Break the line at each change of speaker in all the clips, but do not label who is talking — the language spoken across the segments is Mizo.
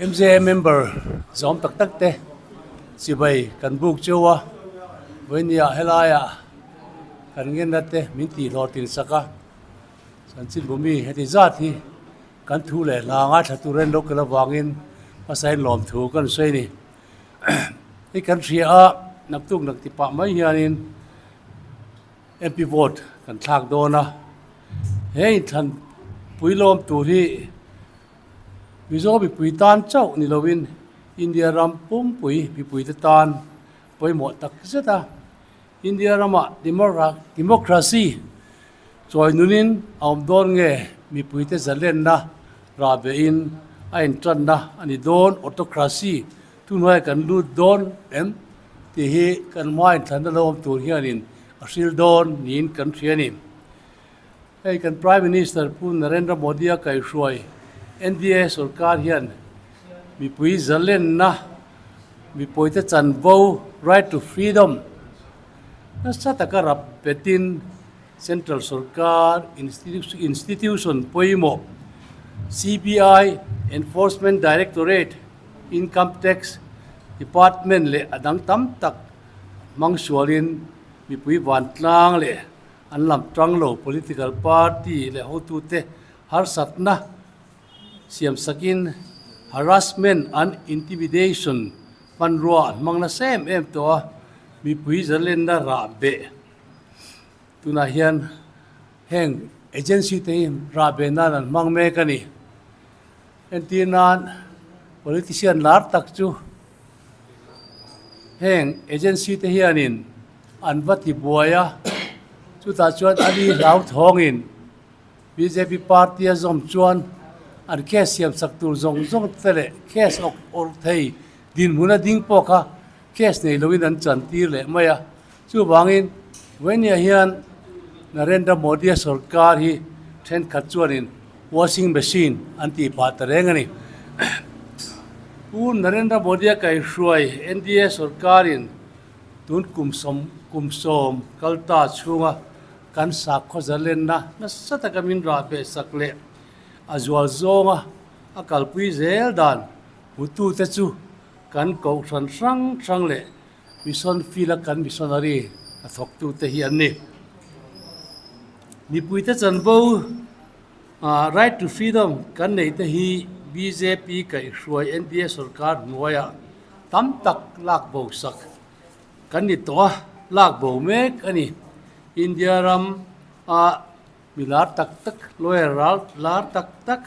MZA member zawm tak tak te chibai kan buk cheu a, vawinia helaiah kan ngenna te min tihhlawhtlin sak a, chanchin bumi heti zat hi kan thu leh hla ngaithla tur en lo kel avangin hmasain lawmthu kan sawi a ni. Hei kan hria a, naktuk nak ti pah mai hianin MP vote kan thlak dawn a, he inthlan pui lawm tur hi Mizo mipui tan chauh ni loin India ram pumpui mipuite tan pawimawh tak zet a, India ramah democracy chawi nunin a awm dawn nge mipuite zalenna rah behin a intanna a ni dawn, autocracy thuhnuai kan lut dawn em tih hi kan hma inthlanna lo awm tur hianin a hril dawn niin kan hria a ni. Hei kan Prime Minister Pu Narendra Modi-a kaihhruai NDA sorkar hian mipui zalenna, mipuite chanvo, right to freedom, nasa taka rap petin Central sorkar institution pawimawh CBI, Enforcement Directorate, Income Tax Department leh a dang tam tak hmang sualin mipui vantlang leh An lam tang lo political party leh hotute harsatna siam sakin harassment and intimidation hmanrua an hmang nasa em em tawh a, mipui zalenna rah beh tunah hian heng agency te hi rah beh nan an hmang mek a ni. Entir nan politician lar tak chu heng agency te hianin An va ti buai a, chutah chuan a ni hlauthawngin bjp party a zawm chuan an case siam sak tur zawng zawng te leh case awk awrh thei dinhmun a ding pawh kha case nei loin an chan tir leh mai a. Chuvangin Venia hian Narendra Modi-a sorkar hi thenkhat chuanin washing machine an tih phah ta reng a ni. Pu Narendra Modi-a kaihhruai NDA sorkarin Tun kum sawm kum sawm kal ta chhunga kan sakhaw zalenna nasa taka min rah beh sak leh a zual zawnga a kalpui zel dan hmutute chu kan kohhran hrang hrang leh mission field a kan missionary hnathawktute hi an ni. Mipuite chanvo Right to Freedom kan neihte hi bjp kaihhruai NDA sorkar hnuaiah Tam tak lak bo sak kan ni tawh a, lak bo mek a ni. India ram a mi lar tak tak, lawyer ral lar tak tak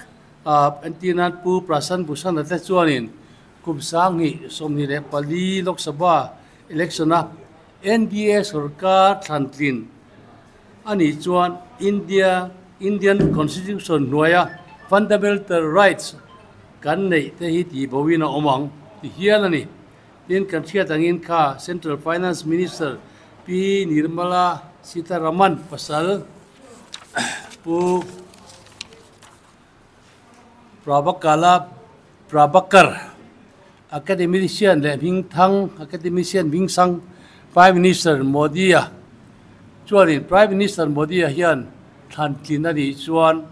entir nan Pu Prashant Bhushan-a te chuanin kum 2024 Lok Sabha election-a NDA sorkar thlantlin a nih chuan India Indian Constitution hnuaia fundamental rights kan neih te hi tih boin a awm ang ti hial a ni. Tin, kan hriat angin kha Central Finance Minister Pi Nirmala Sitharaman pasal Pu Prabhakala Prabhakar Academician leh hmingthang Academician hmingsang Prime Minister Modi-a chuanin Prime Minister Modi-a hian thlantlin a nih chuan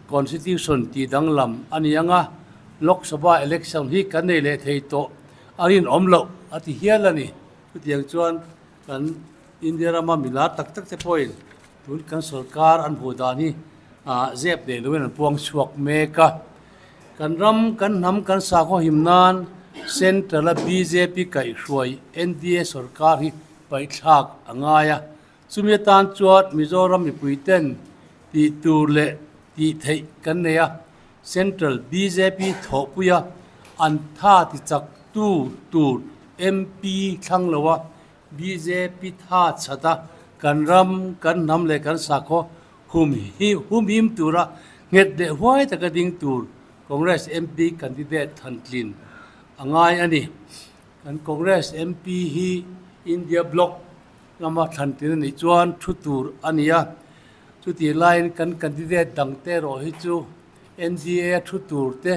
Constitution tih danglam a ni ang a, Lok Sabha election hi kan nei leh thei tawh a rinawm loh a ti hial a ni. Chutiang chuan kan India rama mi lar tak tak te pawhin tun kan sorkar an hmuh dan hi zep nei loin an puang chhuak mek a. Kan ram, kan hnam, kan sakhaw him nan Central-a bjp kaihhruai NDA sorkar hi paihthlak a ngai a. Chumi atan chuan Mizoram mipuiten tih tur leh tih theih kan nei a, Central bjp thawhpuia an tha ti chak tu tur MP thlang lo a, bjp tha chhat a, kan ram, kan hnam leh kan sakhaw hum hi humhim tura nghet leh huai taka ding tur Congress MP candidate thantlin a ngai a ni. Kan Congress MP hi India Bloc lama thlantin a nih chuan thu tur a ni a, chutih laiin kan candidate dangte erawh hi chu NDA a thu tur te,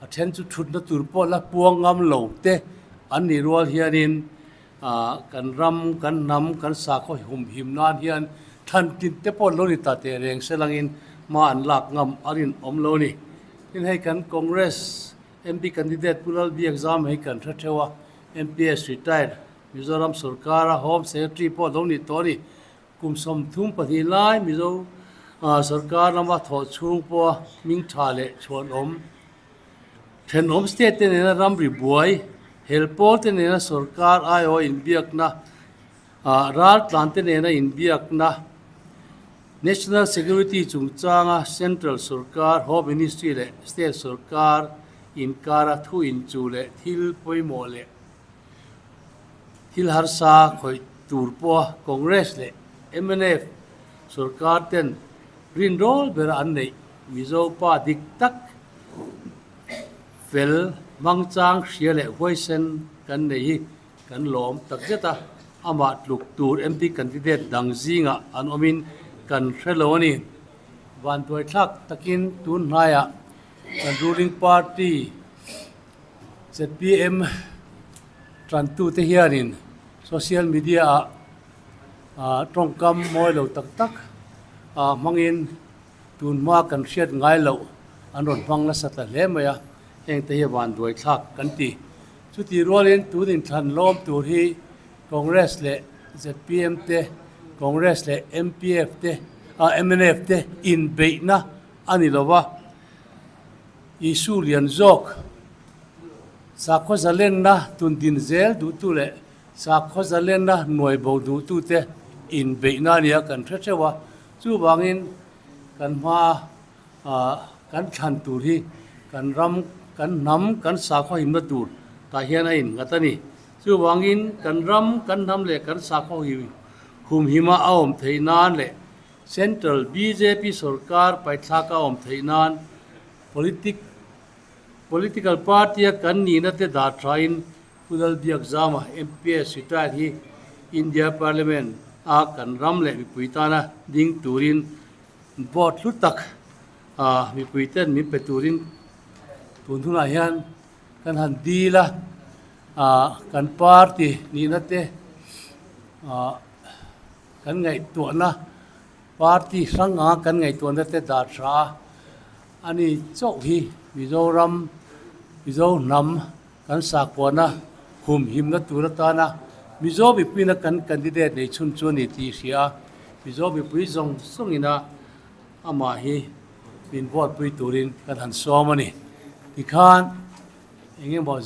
a then chu thutna tur pawh la puang ngam lo te an nih rual hianin kan ram, kan hnam, kan sakhaw humhim nan hian thlantin te pawh lo ni ta teh reng se langin hma an lak ngam a rinawm lo a ni. Tin hei kan Congress. MP candidate Pu Lalbiakzama hi kan hre theuh a, MPS retired Mizoram sorkara Home Secretary pawh lo nih tawh a ni. Kum 32 lai Mizo sorkar lama thawh chhung pawha hming tha leh chhuanawm thenawm state te nena ramri buai, hel pawl te nena sorkar aiawh inbiakna, raltlan te nena inbiakna, National Security chungchanga Central sorkar, Home Ministry leh State sorkar inkara thu inchuh leh thil pawimawh leh Thil harsa khawih tur pawha Congress leh mnf sorkar ten rinrawl bera an neih Mizo pa dik tak fel hmangchang hria leh huaisen kan nei hi kan lawm takzet a, amah tluk tur MP candidate dang zingah an awmin kan hre lo a ni. Vantuaithlak takin tun hnaiah kan ruling party Zpm tantute hianin social media ah tawngkam mawi lo tak tak hmangin tunhma kan hriat ngai loh an rawn hmang nasa ta hle mai a, hengte hi vanduai thlak kan ti. Chutih rualin tun inthlan lawm tur hi Congress leh zpm te, Congress leh mpf te, mnf te inbeihna a ni lo va. Isu lian zawk, sakhaw zalenna tundin zel duhtu leh sakhaw zalenna nuai bo duhtute inbeihna a nia kan hre theuh a. Chuvangin kan hma kan thlan tur hi kan ram, kan hnam, kan sakhaw himna tur tah hian a innghat a ni. Chuvangin kan ram, kan hnam leh kan sakhaw humhima a awm theih nan leh Central bjp sorkar paithlak a awm theih nan politic political party a kan nihna te dah thain Pu Lalbiakzama MPS retired hi India Parliament a kan ram leh mipui tana ding turin vote hlu tak mipui ten min pe turin tun hunah hian kan han dil a, kan party nihna te Kan ngaihtuahna party hrang anga kan ngaihtuahna te dah tha a, ani chauh hi Mizoram, Mizo hnam kan sakhuana humhimna tur atana Mizo mipuiina kan candidate nei chhun chu a ni tih hria a, Mizo mipui zawng zawngina amah hi min vote pui turin kan han sawm a ni. Tikhan engemaw.